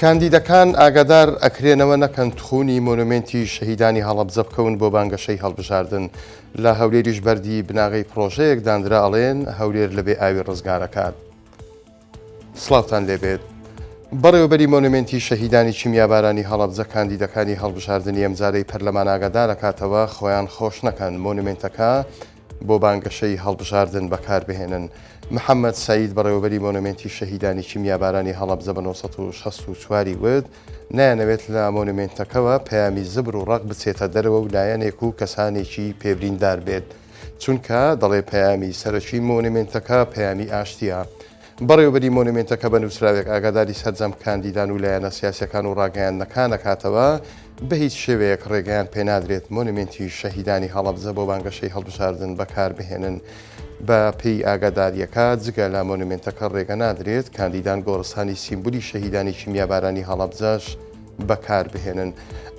کاندیدەکان ئاگادار ئەکرێنەوە نەکەن تخونی مۆنۆمێنتی شەهیدانی هەڵەبجە بکەون بۆ بانگەشەی هەڵبژاردن. لە هەولێریش بەردی بناغەی پڕۆژەیەک دانرا ئەڵێن هەولێر لە بێ ئاوی ڕزگارەکات. سڵاوتان لێبێت. بەڕێوەبەری مۆنۆمێنتی شەهیدانی کیمیابارانی هەڵەبجە کاندیدەکانی هەڵبژاردنی ئەمجارەی پەرلەمان ئاگادارەکاتەوە خۆیان خۆش نەکەن مۆنۆمێنتەکە بۆ بانگەشەی هەڵبژاردن بەکاربهێنن. محەمەد سەعید بەڕێوەبەری مۆنۆمێنتی شەهیدانی کیمیابارانی هەڵەبجە بە 964 ی وت، نایانەوێت لە مۆنۆمێنتەکەوە پەیامی زبر و ڕەق بچێتە دەرەوە و لایەنێک و کەسانێکی پێ بریندار بێت، چونکە دەڵێ پەیامی سەرەکی مۆنۆمێنتەکە پەیامی ئاشتییە. بەڕێوەبەری مۆنۆمێنتەکە بە نووسراوێک ئاگاداری سەرجەم کاندیدان و لایەنە سیاسیەکان و ڕاگەیاندنەکان ئەکاتەوە، بەهیچ شێوەیەک ڕێگەیان پێنادرێت مۆنۆمێنتی شەهیدانی هەڵەبجە بۆ بانگەشەی هەڵبژاردن بەکاربهێنن. بە پێی ئاگادارییەکە، جگە لە مۆنۆمێنتەکە ڕێگە نادرێت کاندیدان گۆڕستانی سیمبولی شەهیدانی کیمیابارانی هەڵەبجەش بەکاربهێنن.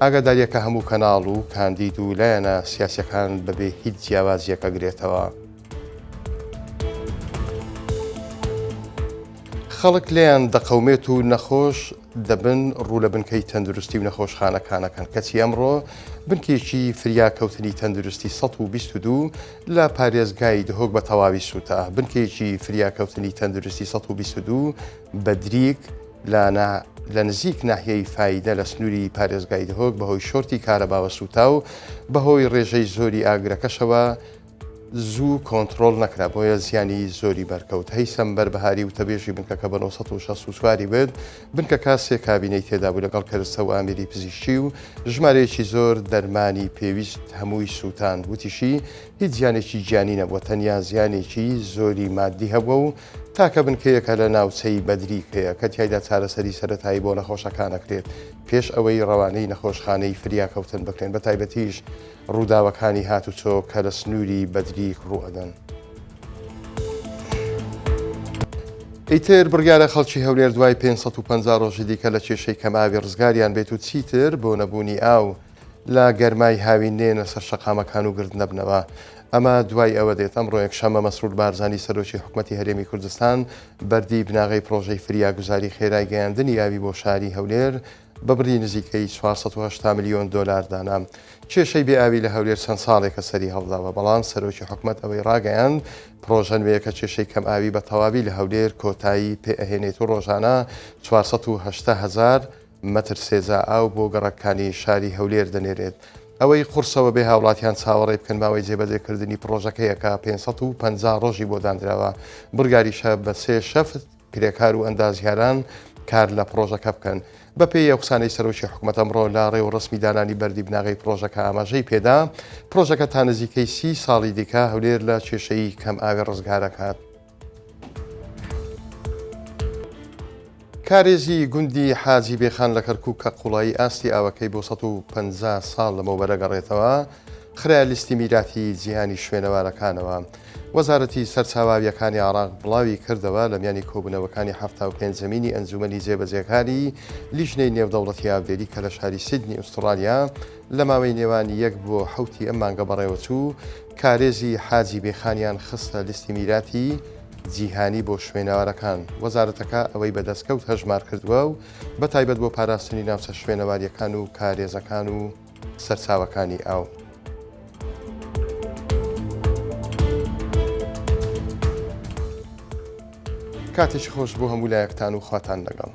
ئاگادارییەکە هەموو کەناڵ و کاندید و لایەنە سیاسیەکان بەبێ هیچ جیاوازییەک ئەگرێتەوە. خەڵک لێیان دەقەومێت و نەخۆش دەبن ڕوو لە بنکەی تەندروستی و نەخۆشخانەکان ئەکەن، کەچی ئەمڕۆ بنکەیەکی فریاکەوتنی تەندروستی 122 لە پارێزگای دهۆک بە تەواوی سووتا. بنکەیەکی فریاکەوتنی تەندروستی 122 بە دریک لە لە نزیک ناحیەی فایدە لە سنووری پارێزگای دهۆک بەهۆی شۆرتی کارەباوە سووتا و بەهۆی ڕێژەی زۆری ئاگرەکەشەوە زوو کۆنتڕۆڵ نەکرا، بۆیە زیانی زۆری بەرکەوت. هەیسەم بەربەهاری وتەبێژی بنکەکە بە 964 ی وت، بنکەکە سێ کابینەی تێدابوو لەگەڵ کەرستە و ئامێری پزیشکی و ژمارەیەکی زۆر دەرمانی پێویست هەمووی سووتاند. وتیشی، هیچ زیانێکی گیانی نەبووە، تەنیا زیانێکی زۆری ماددی هەبووە و تاکە بنکەیەکە لە ناوچەی بەدریک هەیە کە تیایدا چارەسەری سەرەتایی بۆ نەخۆشەکان ئەکرێت پێش ئەوەی ڕەوانەی نەخۆشخانەی فریاکەوتن بکرێن، بەتایبەتیش ڕووداوەکانی هاتوچۆ کە لە سنووری بەدریک ڕووئەدەن. ئیتر بڕیارە خەڵکی هەولێر دوای 550 ڕۆژی دیکە لە کێشەی کەمئاوی ڕزگاریان بێت و چیتر بۆ نەبوونی ئاو لە گەرمای هاوین نێنە سەر شەقامەکان و گرد نەبنەوە. ئەمە دوای ئەوە دێت ئەمڕۆ یەکشەممە مەسرور بارزانی سەرۆکی حکومەتی هەرێمی کوردستان بەردی بناغەی پڕۆژەی فریاگوزاری خێرای گەیاندنی ئاوی بۆ شاری هەولێر بە بڕی نزیکەی 480 ملیۆن دۆلار دانا. کێشەی بێ ئاوی لە هەولێر چەند ساڵێکە سەری هەڵداوە، بەڵام سەرۆکی حکومەت ئەوەی ڕاگەیاند، پڕۆژە نوێیەکە کێشەی کەمئاوی بە تەواوی لە هەولێر کۆتایی پێ ئەهێنێت و ڕۆژانە 480 هەزار مەتر سێجا ئاو بۆ گەڕەکانی شاری هەولێر دەنێرێت. ئەوەی قوڕسەوە بێ هاوڵاتیان چاوەڕێ بکەن ماوەی جێبەجێکردنی پڕۆژەکەیە کە 550 ڕۆژی بۆ دانراوە، بڕیاریشە بە سێ شەفت کرێکار و ئەندازیاران کار لە پڕۆژەکە بکەن. بەپێی ئەو قسانەی سەرۆکی حکومەت ئەمڕۆ لە ڕێوڕەسمی دانانی بەردی بناغەی پڕۆژەکە ئاماژەی پێدا، پڕۆژەکە تا نزیکەی سی ساڵی دیکە هەولێر لە کێشەی کەمئاوی ڕزگارەکات. کارێزی گوندی حاجی بێخان لە کەرکووک کە قوڵایی ئاستی ئاوەکەی بۆ 150 ساڵ لەمەوبەر ئەگەڕێتەوە، خرایە لیستی میراتی جیهانی شوێنەوارەکانەوە. وەزارەتی سەرچاوە ئاوییەکانی عێراق بڵاوی کردەوە، لە میانی کۆبوونەوەکانی 75مینی ئەنجوومەنی جێبەجێکاری لیژنەی نێودەوڵەتی ئاودێری کە لە شاری سیدنی ئوستڕالیا لە ماوەی نێوان یەک بۆ حەوتی ئەم مانگە بەڕێوەچوو، کارێزی حاجی بێخانیان خستە لیستی میراتی جیهانی بۆ شوێنەوارەکان. وەزارەتەکە ئەوەی بە دەستکەوت هەژمار کردووە و بە تایبەت بۆ پاراستنی ناوچە شوێنەوارییەکان و کارێزەکان و سەرچاوەکانی ئاو. کاتێکی خۆش بۆ هەموو لایەکتان و خواتان لەگەڵ.